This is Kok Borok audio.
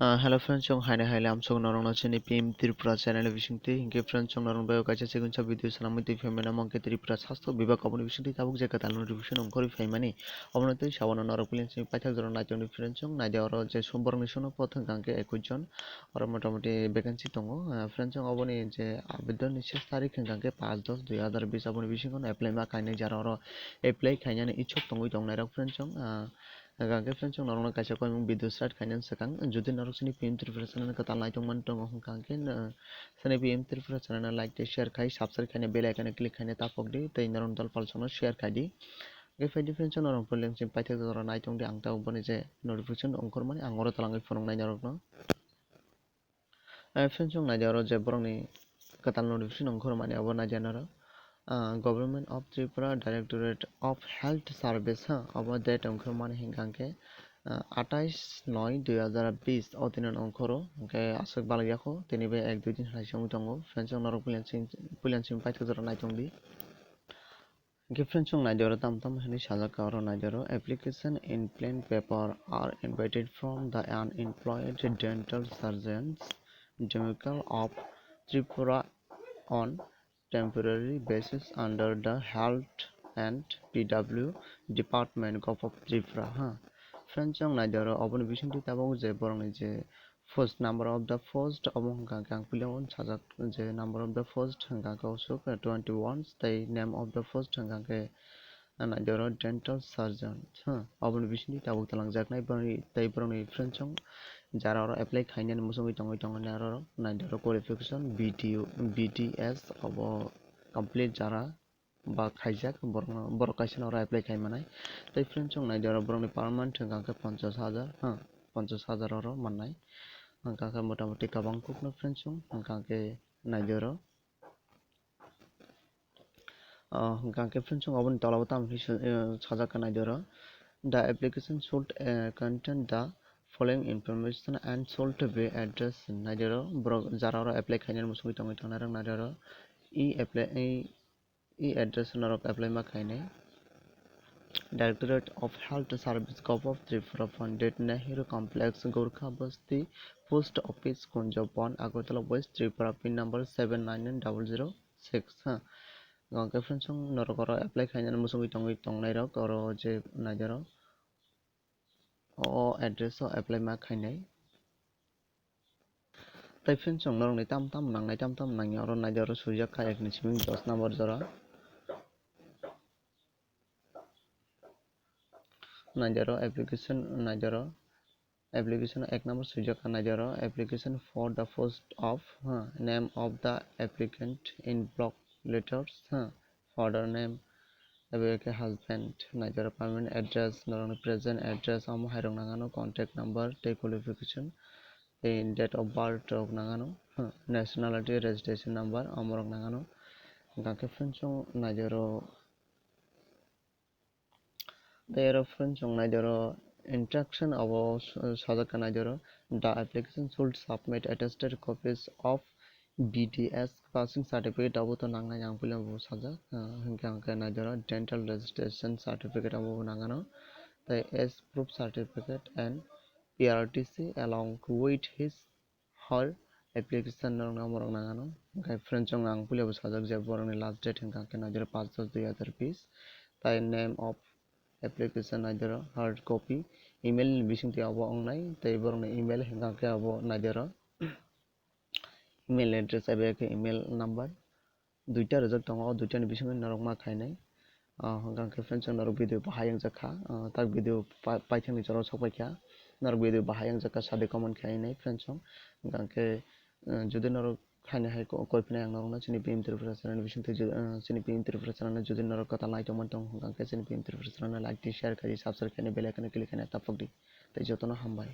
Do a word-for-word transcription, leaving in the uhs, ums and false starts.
Ah, hello friends, chwng haino hai lamsok norokno chini P M Tripura channel bisingtwi. Hinkhe friends, chwng norokno bai kaisa chikon sa video sanamwi twi phaimani, omo khe Tripura Sastho Bibhag oboni bisingtwi tabuk je kwtal notification ongkhorwi phaimani. Obono twi sabono norok puilani simi paithak jora naitongdi friends, chwng naidi oro je sum borokni sum no pot hwnkha hwnkhe ekwis jon, oro motamoti vacancy tongo. Ah, friends, chwng oboni je abedon ni ses tarik hwnkha hwnkhe panch dos dui hazar bis, aboni bisingo apply ma khainai jara oro apply khainani ichuk tongwi tongnairok friends, chwng, ah, Hwnkha hwnkhe friends, chwng norokno kaisa koimung video start khainani swkang, jodi norok chini P M Tripura channel kwtal naitongmani tongo hwnkha hwnkhe, no, chini P M Tripura channel no like tei share khai, subscribe khaina bell icon o click khaina tapokdi tei norok dol palsano share khaidi. Hwnkhe phaidi friends, chwng norok puilani simi paithak jora naitongdi, ang tabuk boni je notification ongkhormani ang oro twlangwi phunuknai norokno. Eh, friends, chwng naidi oro je borokni kwtal notification ongkhormani abo naidi norok. Ah, Government of Tripura, Directorate of Health Service, ha, obo date ongkhormani hwnkha hwnkhe, ah, atais noi dui hazar bis o dino ongkhoro, hwnkhe aswk balai yakho, tini bai ek dui din hai se wngwi tongo. Friends, chwng norok puilani simi, puilani simi paithak jora naitongdi. Hwnkhe friends, chwng naidi oro tamo tamo hinwi sajak kha, oro naidi oro, "Application in plain paper are invited from the unemployed dental surgeons, Dymkhal of Tripura on temporary basis under the Health and P W Department, Govt of Tripura," ha. Friends, chwng naidi oro oboni bisingtwi tabuk je borokni je First, number of the post obo hwnkha khe ang puila o sajak je number of the post hwnkha khe osuk twenty one, tei name of the post hwnkha khe naidi oro dental surgeon, ha, oboni bisingtwi tabuk twlangjaknai borokni, tei borokni friends chwng jara oro apply khainani muchungwi tongwi tongo, aro naidi oro qualification B D O, B D S obo complete jara ba khaijak, borokno, borok kaisa no oro apply khai manai. Tei friends, chwng naidi oro borokni per month hwnkha khe ponchash hajar, ha, ponchash hajar oro mannai. Hwnkha khe motamoti kwbang kukno friends, chwng hwnkha khe naidi oro. Ah, hwnkha khe friends, chwng oboni tola o tamo hinwi sa-, eh, sajak kha naidi oro. The application should, eh, contain the following information and should be addressed. Naidi oro borok jara oro apply khainani muchungwi tongwi tongnai rok naidi oro. E apply, e E address norok apply ma khainai. Directorate of Health Service, Govt of Tripura, Pandit Nehru Complex, Gorkha Basti, Post Office, Kunjabon, Agartala West, Tripura, pin number seven nine nine double zero six, ha. Hwnkhe friends, chwng norok oro apply khainani muchungwi tongwi tongnairok oro je naidi oro. O address o apply ma khainai. Tei friends, chwng norokni tam tam nangnai, tam tam nangya oro naidi oro swijak kha ek ni simi dos number jora. Naidi oro application, naidi oro application ek number swijak kha naidi oro application for the post of, ha, name of the applicant in block letters, ha, father name, abo khe husband, naidi oro permanent address, norokni present address, omo hai rok nang ano, contact number tei qualification, tei date of birth rok nang ano, hmm, nationality, registration number, omo rok nang ano. Hwnkha khe friends, chwng naidi oro, tei oro friends, chwng naidi oro instruction abo s-, sajak kha naidi oro, "The application should submit attested copies of B D S passing certificate," abo to nangnai, ang puila bo sajak, ah, hwnkhe ang khe naidi oro dental registration certificate abo bo nang ano, tei age proof certificate and P R T C along with his, her application norok nang, borok nang ano. Hwnkhe friends, chwng ang puila bo sajak je borokni last date hwnkha khe naidi oro panch dos dui hazar bis, tei name of application naidi oro hard copy, email ni bisingtwi abo wngnai, tei borokni email hwnkha khe abo naidi oro. Email address abo khe email number duita rijak tongo, o duitani bisingo norok ma khainai. Ah, hwnkha khe friends, norok video bahai wngjak kha, ah, tak video pa-, paithakni jora sok pai kha, norok video bahai wngjak kha, sadi comment khainai friends, hwnkha khe, ah, jodi norok khaini hai ko-, koi phunai ang norokno chini P M Tripura channel ni bisingtwi ju-, ah, chini P M Tripura channel no jodi norok kwtal nai tongmani tong hwnkha khe chini P M Tripura channel no like di, share khai di, subscribe khaina bell icon o click khaina tapok di, tei jotono hambai.